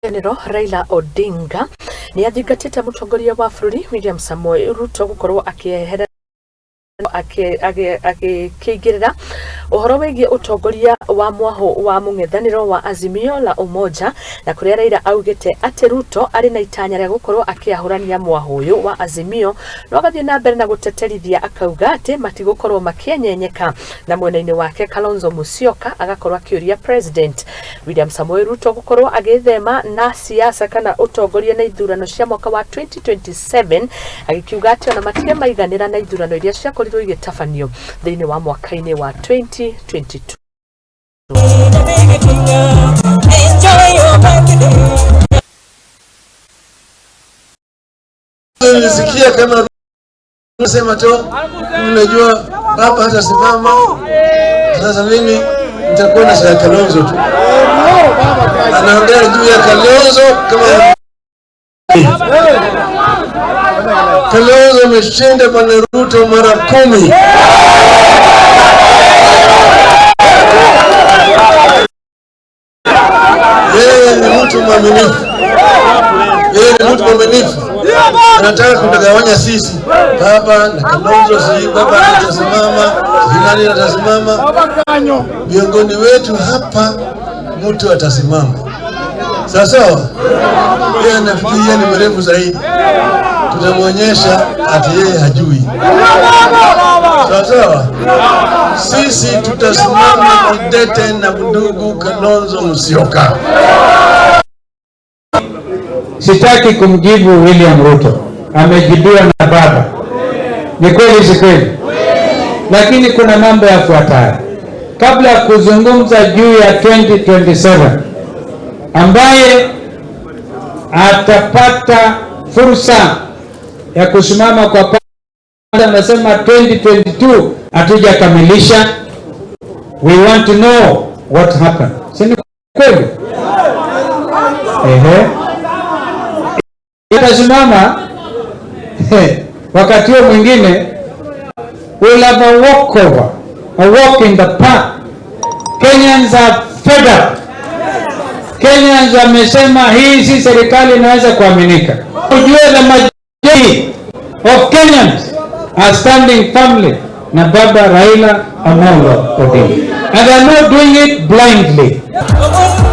General Raila Odinga nĩ athingatĩte mũtongoria wa bũrũri William Samoei Ruto gũkorwo akĩeherera agĩkĩingĩrĩra ũhoro wĩgiĩ ũtongoria wa mwahũ wa mũng'ethanĩro wa Azimio la Umoja, na kũrĩa Raila augĩte atĩ Ruto arĩ na itanya rĩa gũkorwo akĩahũrania mwahũ ũyũ wa Azimio, no agathiĩ na mbere na gũteterithia akauga atĩ matigũkorwo makĩenyenyeka. Na mwena-inĩ wake Kalonzo Musyoka agakorwo akĩũria President William Samoei Ruto gũkorwo agĩthema na siasa kana ũtongoria na ithurano cia mwaka wa 2027, agĩkiuga atĩ ona matirĩ maiganĩra na ithurano iria ciakorirwo igĩtabanio thĩinĩ wa mwaka-inĩ wa 2022. Enjoy your birthday. Nilisikia kama sema tu, unajua baba hatasimama. Sasa mimi nitakuwa na shida Kalonzo tu, anaongea juu ya Kalonzo kama Kalonzo ameshinda Bwana Ruto mara 10. Yeye ni mtu mwaminifu, yeye ni mtu mwaminifu, anataka kutugawanya sisi, baba na Kalonzo. Si baba atasimama, si nani atasimama? Miongoni wetu hapa mtu atasimama, sawa sawa. Yeye anafikiria ni mrefu zaidi, tutamwonyesha ati yeye hajui, sawa sawa. Sisi tutasimama kidete na ndugu Kalonzo Musyoka. Sitaki kumjibu William Ruto, amejibiwa na baba. Ni kweli si kweli? Lakini kuna mambo yafuatayo. Kabla ya kuzungumza juu ya 2027, ambaye atapata fursa ya kusimama kwa pale, anasema 2022 hatujakamilisha. We want to know what happened. Si ni kweli? Ehe. Itasimama wakati huo mwingine we'll have a walkover, a walk in the park. Kenyans are fed up. Kenyans wamesema hii si serikali inaweza kuaminika. Ujue the majority of Kenyans are standing firmly na baba Raila Amolo Odinga. And they are not doing it blindly. Oh,